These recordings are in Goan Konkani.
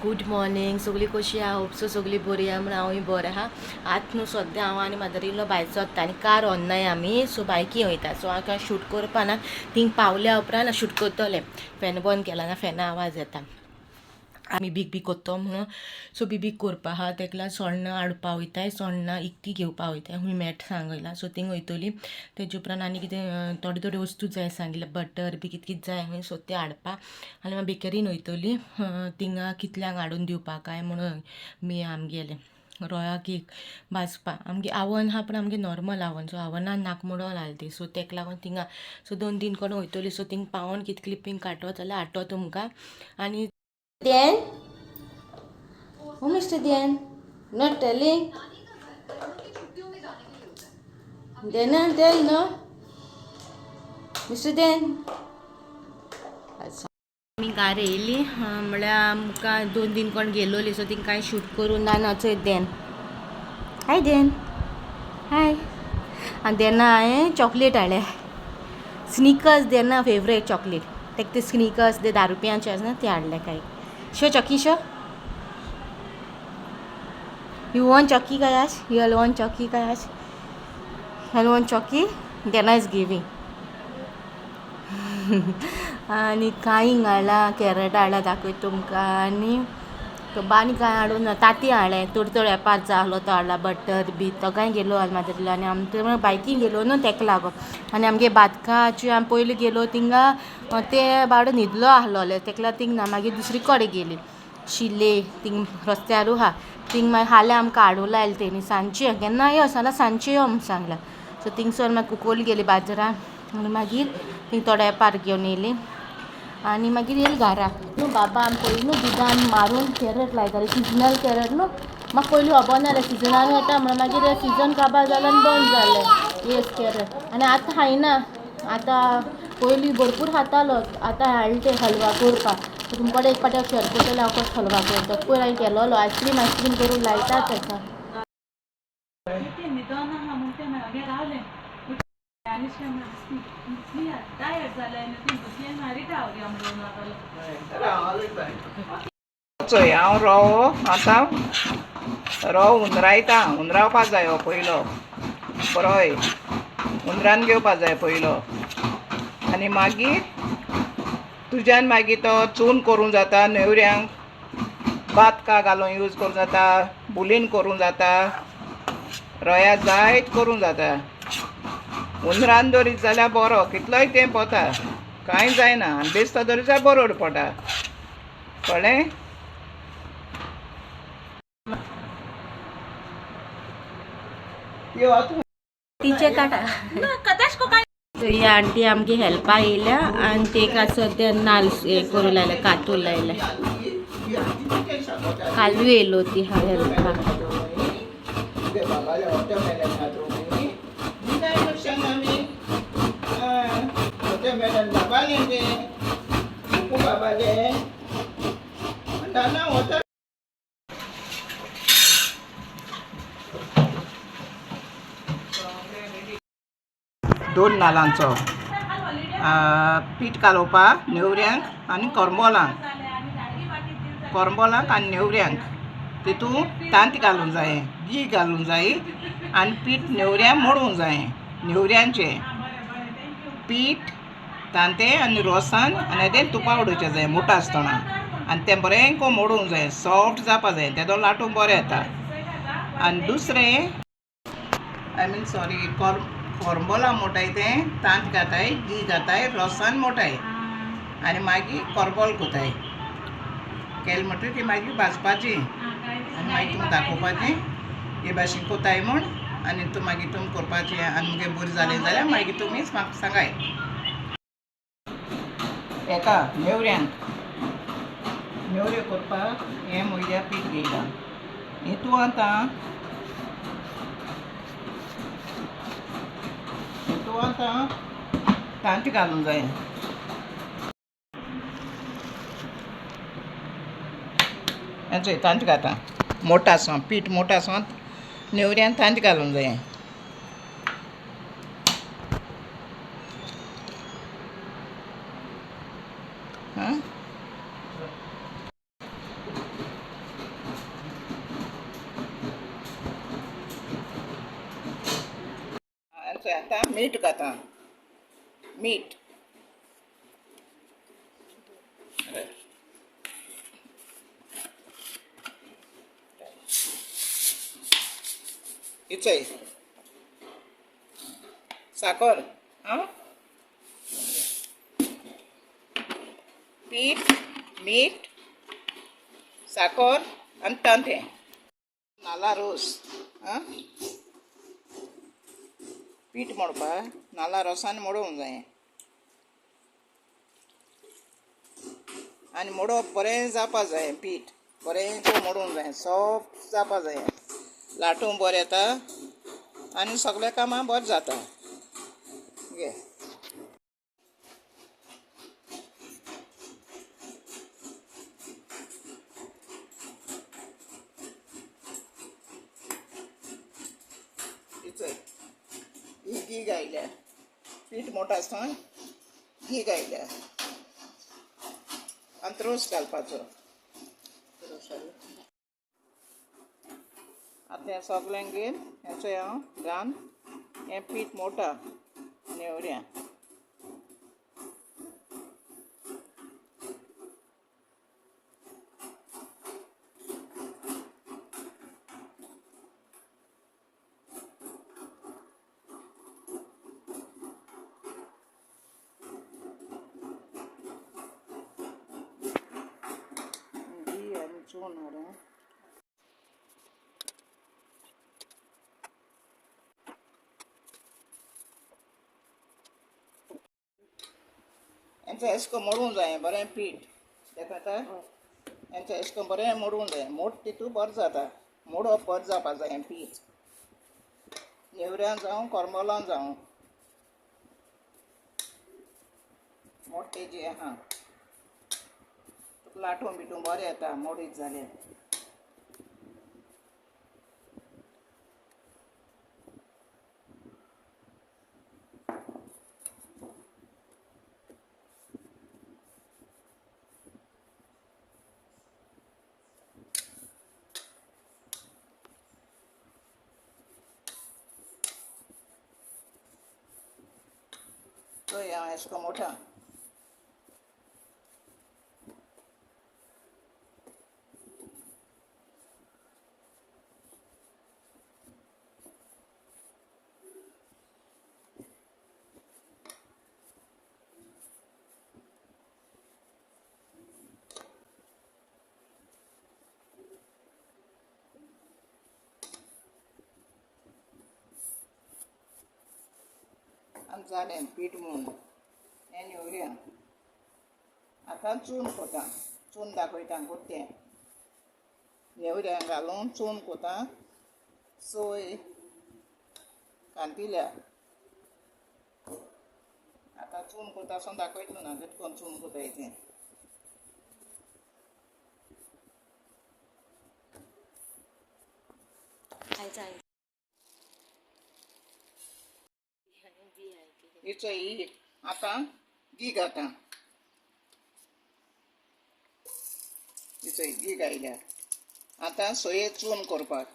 Good morning. सगळी कशी आहा? होप सो सगळी बरी आहा म्हण हांवूय बरें आहा. आतां न्हू सद्या हांव आनी मदर इन लॉ भायर सरता आनी कार व्हरनाय आमी, सो बायकी वयता. सो हांव कांय शूट करपा ना, थिंग पावल्या उपरांत शूट करतलें. फॅन बंद केला ना, फॅना आवाज येता. आमी बीग बी करतो म्हणून सो बिबीक करपा आहा, तेका लागून सोण्णां हाडपा वयताय, सोण्णां इकती घेवपा वयताय. हूंय मेट सांगयलां, सो थिंग वयतली. तेजे उपरांत आनी कितें थोडे थोडे वस्तू जाय सांगिल्ले, बटर बी कितें कितें जाय खंय, सो तें हाडपा. आनी मागीर बेकरीन वयतली, थिंगा कितल्यांक हाडून दिवपा काय म्हणून मी आमगेलें रोया केक भाजपा. आमगे आवन आहा पूण आमगे नॉर्मल आवन, सो आवनान नाक मोडोन घाल ती, सो तेका लागून थिंगा सो 2-3 कडेन वयतली. सो थिंग पावोन कितें क्लिपींग काडटो जाल्यार हाडटो तुमकां. आनी Then, oh Mr. Dan, not telling. Then tell no, Mr. Dan. आमी घार येयली म्हळ्यार आमकां 2-3 कोण गेलोली, सो तिंका कांय शूट करूं ना. चोय देन, हाय देन, हाय. आनी तेन्ना हांवें चॉकलेट हाडल्या, स्निकर्स देना फेवरेट चॉकलेट, तेका ते स्निकर्स ते 10 रुपयांचे आसा ते हाडले. काय show chalky show. You want chalky Kayash? You all want chalky Kayash? You want chalky? Dena is giving. आनी कांय हाडला, कॅरट हाडला, दाखयता तुमकां. आनी आनी कांय हाडूं ना, तांती हाडलें, थोडे थोडे येपार जाय आहलो तो हाडला, बटर बी तो कांय गेलो मागीर. आनी आमचे बायकीन गेलो न्हू तेका लागून. आनी आमगे बातकाची आमी पयलीं गेलो थिंगा, ते बाबडो न्हिदलो आहलोले, तेका लागून थिंग ना, मागीर दुसरी कडेन गेली शिल्ले, थिंग रस्त्यारू आहा थिंग. मागीर हाल्यां आमकां हाडूं लायलें तेणी, सांजचें केन्ना यो सांगलां, सांजचें यो म्हूण सांगलां. सो थिंगसर मागीर कुकोल गेली बाजारान आनी मागीर थिंग थोडे येपार घेवन येयली आनी मागीर येयली घारा. न्हू बाबा, आमी पयलीं न्हू दुदान मारून कॅरट लायताले, सिजनल कॅरट न्हू. म्हाका पयलीं खबर नासलें सिजनान येता म्हणून, मागीर सिजन काबार जालो आनी बंद जालें येस कॅरट. आनी आतां खायना, आतां पयलीं भरपूर खातालो, आतां हाडले ते हलवा करपाक. तुमकां एक पाटी हांव शेअर करतलें हांव कसो हलवा करता. पयर हांवें केलोलो आयस्क्रीम, आयस्क्रीम करून लायता तेका. चोय हांव रवो आतां रवो हुंदरायता, हुंदरावपा जायो पयलो, बरोय हुंदरान घेवपा जाय पयलो. आनी मागीर तुज्यान मागीर तो चून करूं जाता, नेवऱ्यांक बातका घालून यूज करूं जाता, बुलीन करूं जाता, रया जायत करूं जाता. हुंदरान दवरीत जाल्यार बरो, कितलोय तेंप वता, कांय जायना. आनी बेस्तो दवरीत जाल्यार बरोड पडटा, कळ्ळें? तिचे काटा ही आंटी आमगे हेल्पा येयल्या आनी तेका सद्या नाल्ल हें करूं लायल्या, कातूर लायल्या. कालूय येयलो ती हा हेल्पाक. दोन नालांचो पीठ कालोवपाक नेवऱ्यांक आनी करंबोलांक, करंबोलांक आनी नेवऱ्यांक तितून तांती घालूंक जाय, घी घालूंक जाय आनी पीठ नेवऱ्यां मोडूंक जाय. नेवऱ्यांचें पीठ तांतें आनी रोसान आनी तें तुपा उडोवचें जाय मोठो आसतना, आनी तें बरें करून मोडूंक जाय, सॉफ्ट जावपा जाय, तेदो लाटूंक बरें येता. आनी दुसरें I mean sorry कोरंबोलां मोटाय, तें तांत घाताय, घी घाताय, रोसान मोटाय आनी मागीर कोरबोल कोताय. केलें म्हणटकीर ती मागीर भाजपाची आनी मागीर तुमकां दाखोवपाचें हे भाशेन कोताय म्हूण, आनी तूं मागीर तुमी करपाचें. आनी मुगे बरें जालें जाल्यार मागीर तुमीच म्हाका सांगाय. एका नेवऱ्यांक नेवऱ्यो करपाक हें मैद्या पीठ घेयलां. हितू आतां हितू आतां तांती घालूंक जाय. हें चोय तांती घाता, मोठो आसा पीठ, मोठो आसा नेवऱ्यान तांती घालूंक जाय. आतां मीठ घाता, मीठ इचय साखर, आं पीठ, मीठ, साखर आनी तांतें. नाल्ला रोस, आं पीठ मोडपा नाल्ला रोसान मोडोवंक जायें आनी मोडप बरें जावपा जायें, पीठ बरें मोडूंक जायें, सॉफ्ट जावपा जायें, लाटूंक बरें येता आनी सगळें कामां बरें जाता. घे इचय ही घी गायल्या, पीठ मोठो आसतना घी गायल्या आनी रोस घालपाचो. आतां हें सगळें घेवन हेचो हांव घालून हें पीठ मोडटा नेवऱ्यां. घी आनी चून हाडून हेंचो एसको मोडूंक जायें बरें पीठ देखता, हेंचो एसको बरें मोडूंक जायें, मोड तितू बरें जाता, मोडप बरें जावपा जायें पीठ, नेवऱ्यां जावं करमलां जावं मोड तेजी आहा, तुका लाटूं बिटूं बरें येता मोडीत जाल्यार. चोय हांव एशको मोठा आनी जालें पीठ म्हणून हें नेवऱ्यां. आतां चून कोता, चून दाखयता कोत्तें नेवऱ्यां घालून चून कोता. सोय कांतिल्या आतां चून कोता आसून दाखयतलो ना कितें करून चून कोताय तें. हिचो ही आतां घी घाता, हिचो घी घायल्या. आतां सोये चून करपाक.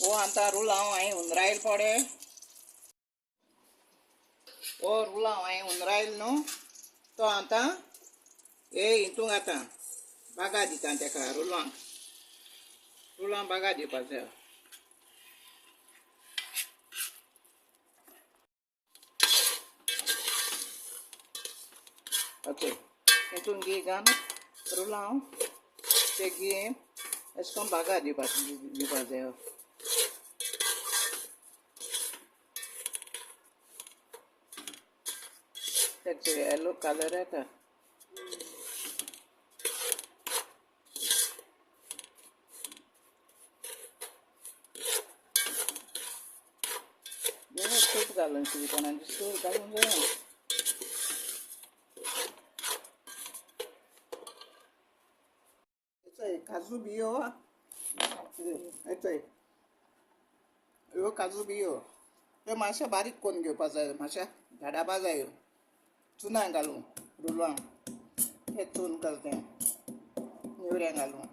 हो आतां रुलांव हांवें हुंदरायल पडे, हो रुलांव हांवें हुंदरायल न्हू, तो आतां हे हितूंक आतां बागा दिता तेका, रुलांक रुलां बागा दिवपाचो. ओके हितून घी घालून रुलांव ते घी अशें करून बागा दिवपा जायो. तेचो येलो कलर येता. तूप घालून कोणाची सूर घालूंक जायना. काजू बियो, हेचय ह्यो काजू बियो त्यो मातशें बारीक करून घेवपा जाय, मातशें धाडापा जायो चुना घालून रुलां हे चून घालतें नेवऱ्यां घालून.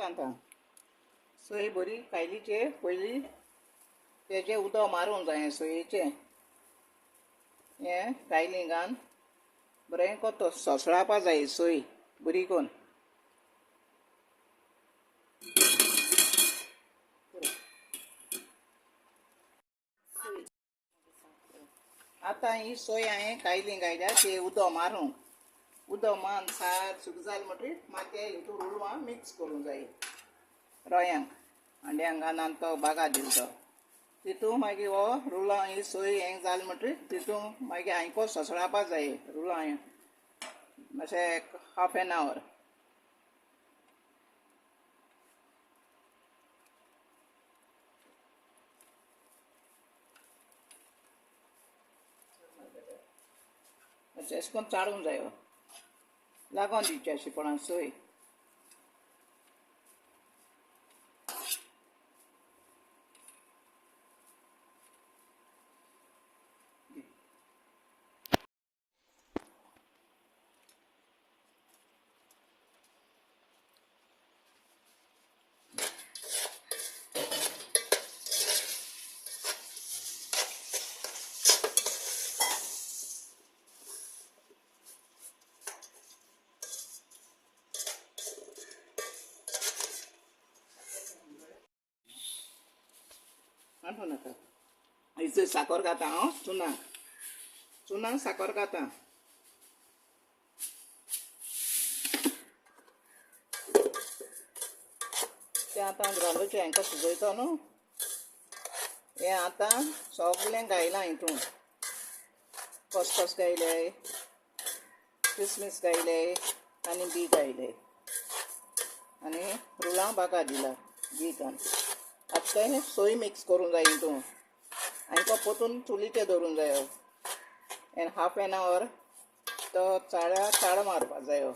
आतां सोय बरी कायलीचे पयली तेजें उदक मारूंक जायें सोयेचें. हें कायली घालून बरें कोतो सोसळापा जाय सोय बरी कोन्न. आतां ही सोय हांवें कायली घायल्या ते उदक मारूंक. उदक मारून सार सुक जालें म्हणटकीर मागीर हितून रुलवां मिक्स करूंक जाय रोयांक अंड्यांक घालून तो बागा दिलो तो तितू मागीर हो रुलां ही सोय हें जालें म्हणटकीर तितू मागीर आयको सोसळापा जाय रुलां मातशें हाफ एन our. अशें करून चाळूंक जायो लागोन दिवचें अशें कोणाक सोय. आठवण नाका हिचो साकर घाता हांव चुनाक चुनाक साकर घाता. तें आतां ग्रांदोचें हांकां सुजयता न्हू हें आतां सगळें घायलां हितून. खसखस घायले, किसमीस घायले आनी बी घायले आनी रुलां बागा दिला बी घालून. आतां हें सोय मिक्स करूंक जाय हितून आनी पोतून चुलीचेर दवरूंक जायो एन्ड हाफ एन our तो चाळ्या चाळो मारपाक जायो.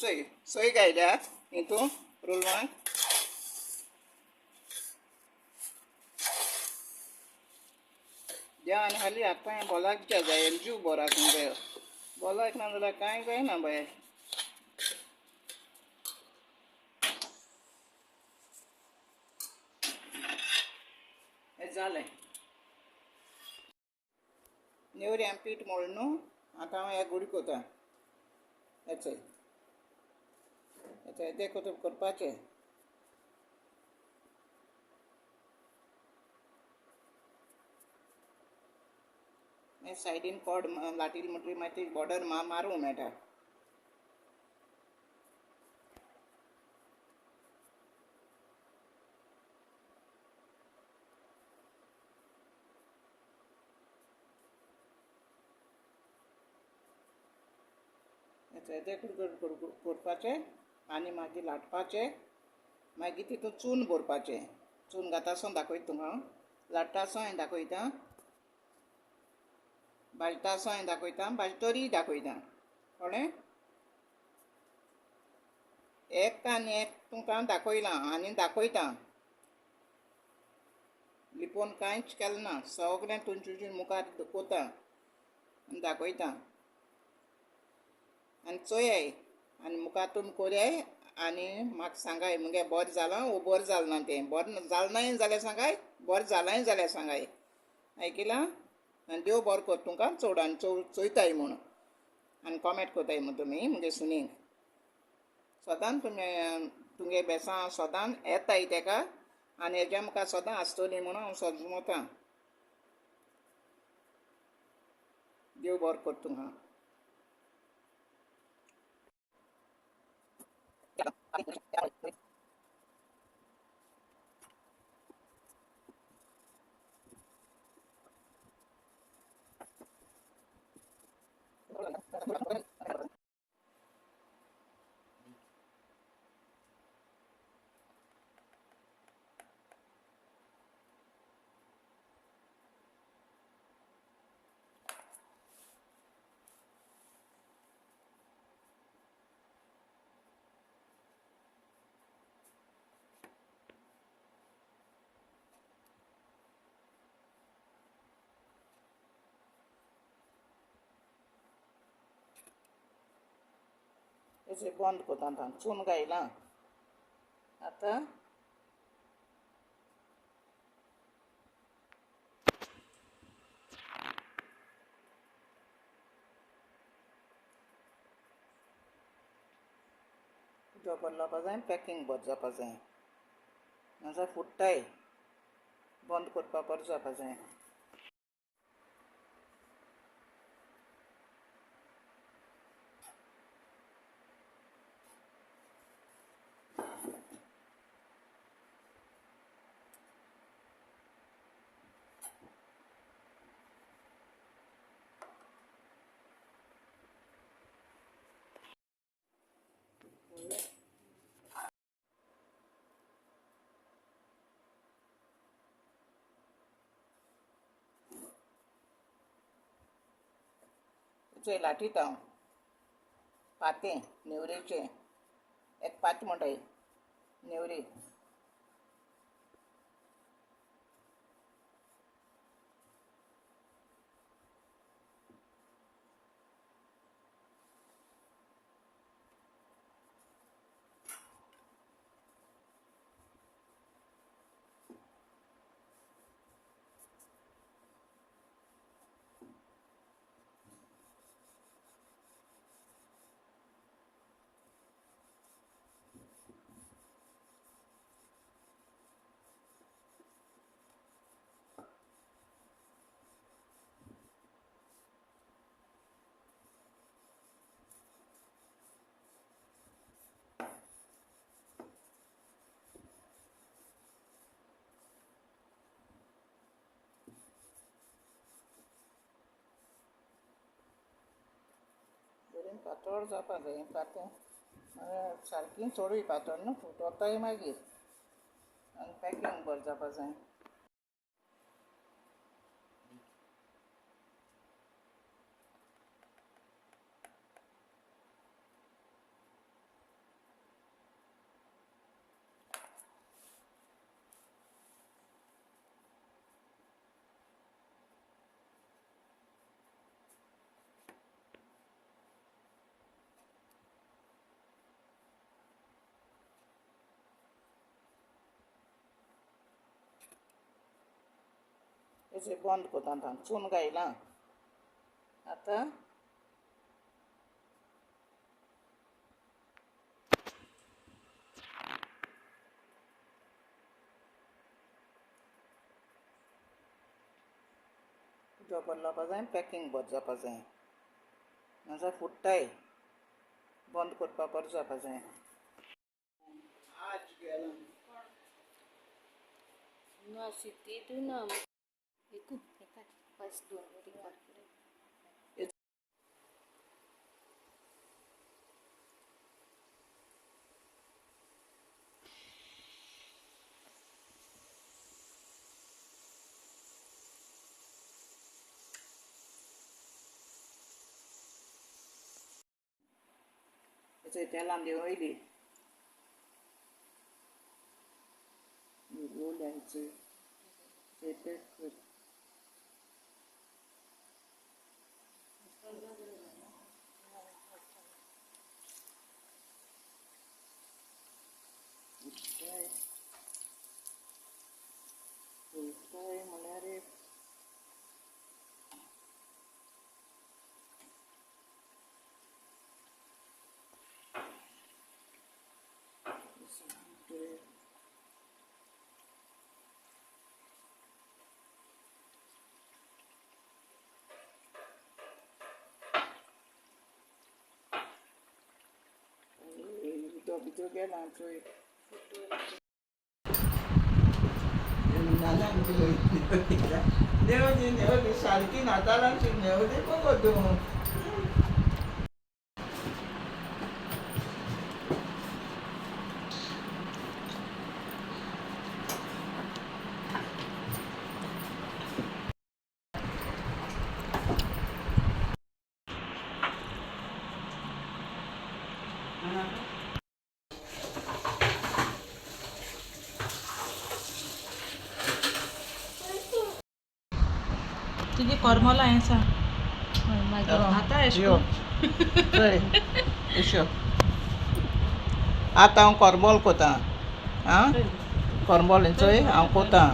चोय सोय घायल्या हितून रुलवांक. देवान हाली हात पांय बोलाक दिवच्या जाय जीव बरो आसूंक जायो. बोलाक ना जाल्यार कांय जायना बाये. हें जालें नेवऱ्यां पीठ मोडलें न्हू आतां हांव हें गुडी कोता. हें चोय हें तें करपाचें. मागीर सायडीन कॉड लाटिल म्हणटकीर मागीर ती बॉर्डर मारूंक मेळटा. तें करपाचें आनी मागीर लाटपाचें. मागीर तितून चून भरपाचें. चून घाता आसून दाखयता तुमकां हांव. लाट्टा आसून हांवें दाखयता, भाजता आसून हांवें दाखयता, भाजतरीय दाखयता. कळ्ळें? एक आनी एक तुमकां दाखयलां आनी दाखयता. लिपोवन कांयच केलें ना, सगळें तुमचे मुखार कोता आनी दाखयता. आनी चोयाय आनी मुखार तुमी कोरयाय आनी म्हाका सांगाय मुगे बरें जालां वो बरें जालें ना तें. बरें जालें नाय जाल्यार सांगाय, बरें जालांय जाल्यार सांगाय. आयकिलां? आनी देव बरो कर तुमकां चड आनी चोयताय म्हूण आनी कॉमेंट कोताय म्हूण तुमी मुगे सुनेक. सदांच तुमी तुमगे बेसां सदांच येताय तेका आनी हेज्या मुखार सदां आसतली म्हूण हांव सजमतां. देव बरो कर तुमकां. अशें बंद करता आतां, चून घायलां आतां. उदक लावपा जाय, पॅकींग बरें जावपा जाय, नाजाल्यार फुट्टाय. बंद करपा बरें जावपा जाय. चोय लाटीत हांव पातें नेवरेचें, एक पातें म्हणटाय नेवरी. बरें पातळ जावपा जाय पातें, सारकी चडूय पातळ न्हू, फुटोताय मागीर. आनी पॅकींग बरें जावपा जाय. अशें बंद करता आतां, चून घायलां आतां. उदक लावपा जाय, पॅकींग बरें जावपा जाय, नाजाल्यार फुट्टाय. बंद करपा बरें जावपा जाय. आज गेला ना फर्स्ट दोन रिकॉर्ड. तेलान देंवयली पॅक कर. फुलताय म्हळ्यार एक उदक भितर गेलां चोय. नेवरी नेवरी सारकी नातालांची नेवरी मगो तूं. तुजी करमलां हें सांग. मागीर आतां एश यो. चोय, अश्यो. आतां हांव कोरबोल कोतां. आं कोरबोल चोय हांव कोतां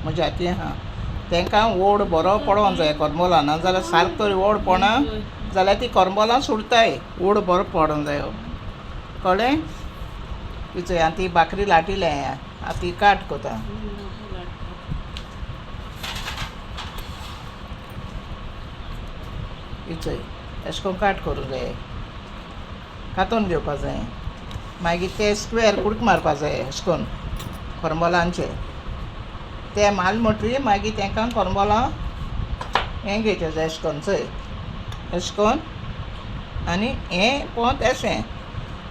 म्हज्या हाती आहा. तेंकां ओड बरो पडोंक जाय कोरमोलां, नाजाल्यार सारको तर ओड पडना जाल्यार ती कोरमोलां सुटताय. ओड बरो पडोंक जायो, कळ्ळें? चोय आतां ती बाकरी लाटिल्या आतां ती काट कोतां. चोय एशें कोन्न काट करूंक जाय, कातोन घेवपा जाय. मागीर ते स्क्वेर कुडको मारपा जाय एशें कोन्न कोरमोलांचे. ते माल म्हणटरी मागीर तेंकां कोरमोलां हें घेवचें जाय एशें कोन्न. चोय एशें कोन्न आनी हें पोंत एशें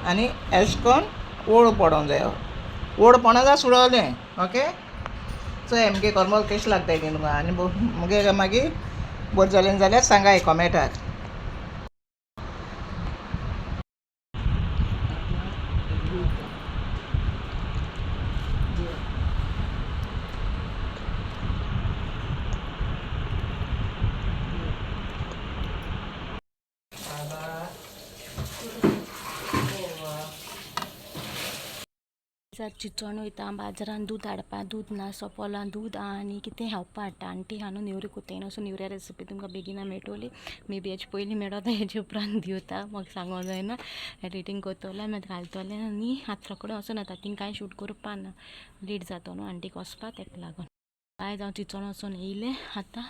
आनी एशें कोन्न ओड पडोंक जायो. ओड पडना जाल्यार सुडोवलें. ओके, चोय मुगे कोरमोल कशें लागताय ती तुमकां आनी मुगे मागीर बरें जालें जाल्यार सांगाय कॉमेंटाक. चिचोण वयता बाजारान दूद हाडपा, दूद ना सोंपोलां दूद आनी कितें खावपा हाडटा. आण्टी हा न्हू नेवरी कोत्ताय न्हू, सो नेवऱ्या रेसिपी तुमकां बेगीन मेळटली. मे बी हेजे पयलीं मेळटा, हेजे उपरांत दिवता, म्हाका सांगो जायना. एडिटींग करतलें मागीर घालतलें आनी आतां रोकडे वचोन येता. थिंग कांय शूट करपा ना, लेट जातो न्हू आण्टीक वचपा तेका लागून. आयज हांव चिचोण वचोन येयलें आतां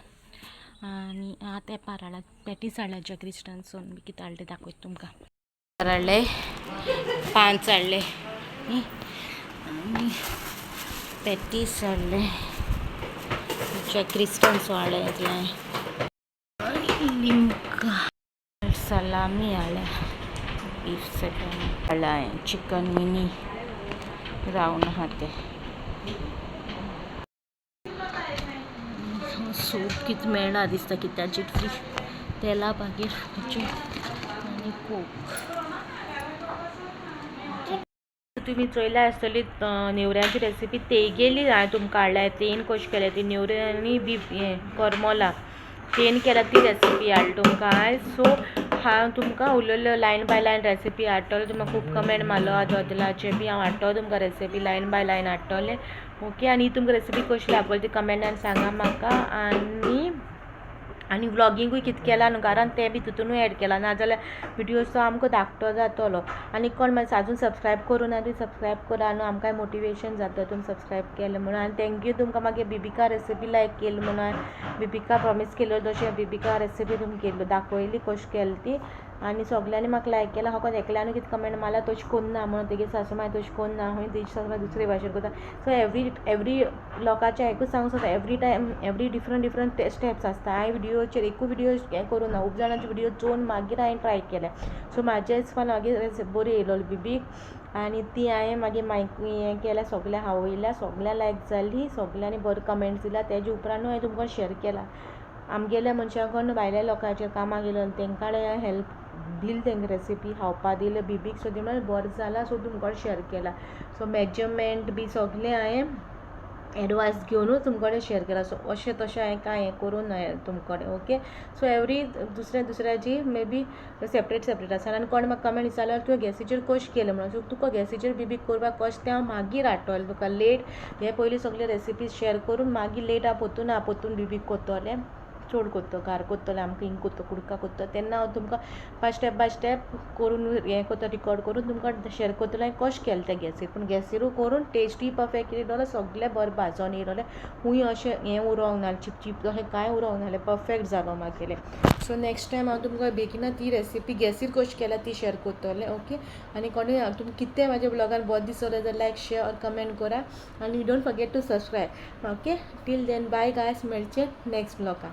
आनी आतां एपार हाडला पॅटीस हाडल्या जॅक क्रिस्टनसून बी कितें हाडलें दाखयता तुमकां. हाडले 5 हाडले आनी पॅटीस हाडले, जॅक क्रिस्टन्स हाडले, लिमका सलामी हाडल्या, बीफ सलामी हाडला, चिकन मिनी रावंड आहा तें. सूप कितें मेळना दिसता कित्याची फ्री तेला मागीर आनी कोक. तुमी चोयल्या आसतली नेवऱ्यांची रेसिपी तेगेली हांवें तुमकां हाडल्या. तेन कशें केल्या ती नेवऱ्यो आनी बीफ हें कोरमोला तेन केल्या ती रेसिपी हाडली तुमकां आयज. सो हांव तुमकां उलयल्लो लायन बाय लायन रेसिपी हाडटलें. तुमकां खूब कमेंट मारलो दोदलाचे बी हांव हाडटलो तुमकां रेसिपी लायन बाय लायन हाडटलें. ओके, आनी तुमकां रेसिपी कशी लागली ती कमेंटान सांगा म्हाका. आनी आनी व्लॉगिंगूय कितें केलां न्हू घरान तें बी तितूनूय एड केलां, नाजाल्यार विडियोज तो आमकां धाकटो जातलो. आनी कोण मातसो आजून सबस्क्रायब करूं ना ती सबस्क्रायब करा न्हू, आमकांय मोटिवेशन जाता तुमी सबस्क्रायब केलें म्हणून. आनी thank you तुमकां मागीर बिबिका रेसिपी लायक केली म्हणून. बिबिका प्रॉमीस केल्लो तशें बिबिका रेसिपी तुमकां केल्लो दाखयली कशी केली ती. आनी सगल्यांनी म्हाका लायक केला. फकत एकल्यानूय कितें कमेंट मारला तशें कोन्ना म्हणून, तेगे सासू माय तशें कोन्ना, खंय तेजी सासू माय दुसरे भाशेन करता. सो एवरी एवरी लोकांचें एकूच सांगूंक सोदता, every time every different different steps आसता. हांवें विडियोचेर एकूय विडियो हें करूं ना, खूब जाणांचे विडियो चोवन मागीर हांवें ट्राय केलें. सो म्हाजेच फाल मागीर बरी येयलोली बिबीक आनी ती हांवें मागीर मायक हें केल्या, सगळ्यांक आवयल्या, सगळ्यांक लायक जाली, सगळ्यांनी बरो कमेंट्स दिला. तेजे उपरांतूय हांवें तुमकां शेअर केला. आमगेल्या मनशां कडून भायल्या लोकांचेर कामाक गेलो तेंकां हेल्प दिली, तेंकां रेसिपी खावपा दिले बिबीक. सो ती म्हणल्यार बरें जालां, सो तुमकां शेअर केला. सो मेजरमेंट बी सगलें हांवें एडवायस घेवनूच तुमचे कडेन शेअर केला. सो अशें तशें हांवें कांय हें करूं ना तुमचे कडेन. ओके, सो एवरी दुसऱ्या दुसऱ्याची मे बी सेपरेट सेपरेट आसा. आनी कोण म्हाका कमेंट विचारल्यार तुवें गॅसीचेर कशें केलें म्हणून, सो तुका गॅसीचेर बिबीक करपाक कशें तें हांव मागीर हाडटलें तुका लेट. हे पयलीं सगळे रेसिपीज शेअर करून मागीर लेट हांव पोत्तून हांव पोत्तून बिबीक कोत्तोलें, चड कोत्तो घार कोत्तोलें, आमकां हिंग कोत्तो कुडका कोत्तो तेन्ना हांव तुमकां स्टेप बाय स्टेप करून हें कोत्ता, रिकॉर्ड करून तुमकां शेअर करतलें हांवें कशें केलें तें गॅसीर. पूण गॅसीरूय करून टेस्टी परफेक्ट येयलोलो, सगळें बरें भाजोन येयलोलें, खूंय अशें हें उरोंक ना, चिपचीप अशें कांय उरोंक नासलें, परफेक्ट जालो मागीर. सो नेक्स्ट टायम हांव तुमकां बेगिना ती रेसिपी गॅसीर कशी केल्या ती शेअर करतलें. ओके, आनी कोणूय तुमकां कितें म्हाज्या ब्लॉगान बरें दिसलें जाल्यार लायक शेअर ऑर कमेंट करा आनी don't forget to subscribe. Okay, till then bye guys, मेळचें नेक्स्ट ब्लॉगान.